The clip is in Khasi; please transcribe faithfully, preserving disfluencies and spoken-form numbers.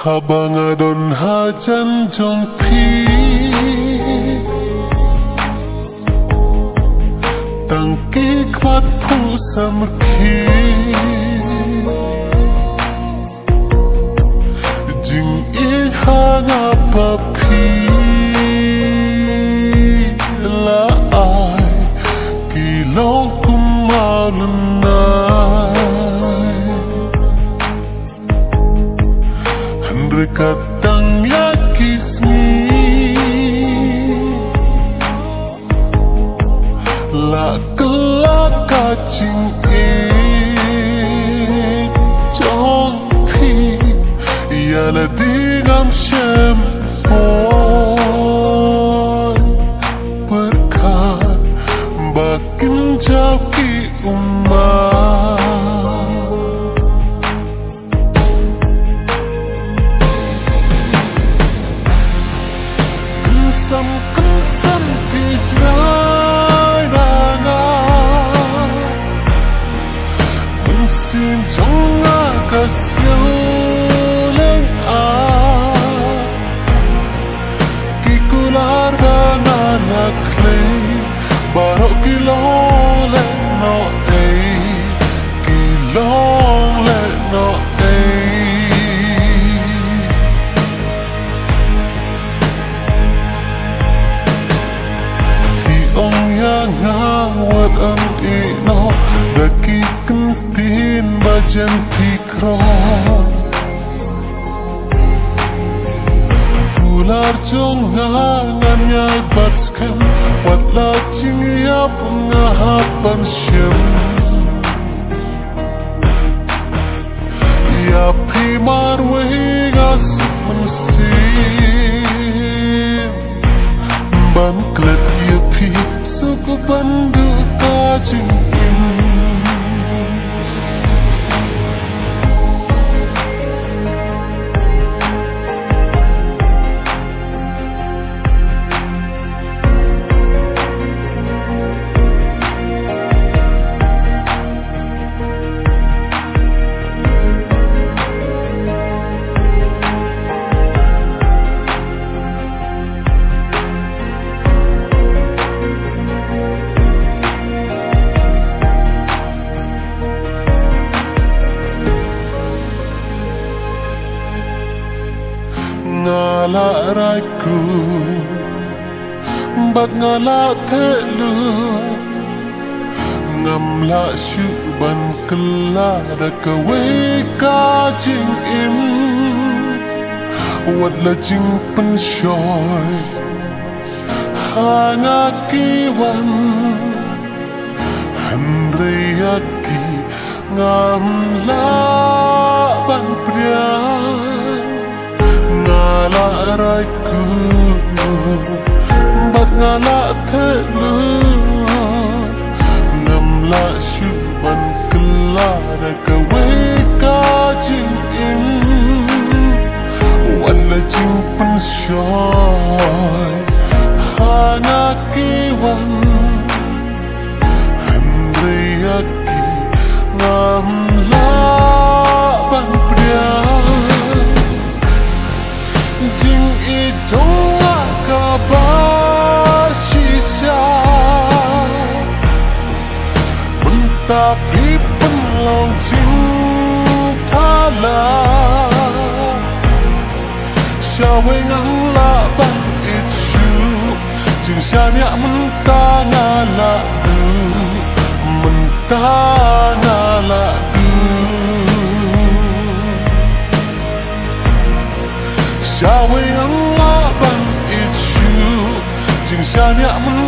Haba nga don hajan jong phi, tang ki khmat phuh samrkhie. Jingïeit ha nga ba phi la ai, ki long kum mawlynnai. Hynrei ka tang ïa ki sngi la kylla ka jingïeit jong phi. Ïa lade ngam shym poi pyrkhat ba kin jaw ki ummat. Kynsan kynsan phi jngai na nga, mynsiem jong nga ka siew lyngngoh. Ki kular ba nga la khlei, baroh ki long lehnohei, ki long lehnohei. Phi ong ïa nga wat ym ïehnoh da ki kyntien ba jan phi khroh. Kular jong nga ngan ïai bat skhem, wat la jingïap nga hap ban shim. Ïa phi marwei nga suk mynsiem ban klet ïa phi, suk ban duh ka jingim. Nga la rai kut bad nga la theh lut, ngam lah shuh ban kylla da kawei ka jingim. Wat la jingpynshoi ha nga ki wan, hynrei ïa ki ngam lah ban pdiang. Nga la rai kut bad nga la theh lut, ngam lah shuh ban kylla da kawei ka jingim. Wat la jingpynshoi ha nga ki wan, hynrei ïa ki ngam lah ban pdiang. Jingïeit jong nga kaba shisha, mynta phi pynlong jingthala. Shawei ngan lah ban ïeit shuh, jingshaniah mynta nga la duh, mynta nga la duh. Shawei ngan lah ban ïeit shuh, jingshaniah mynta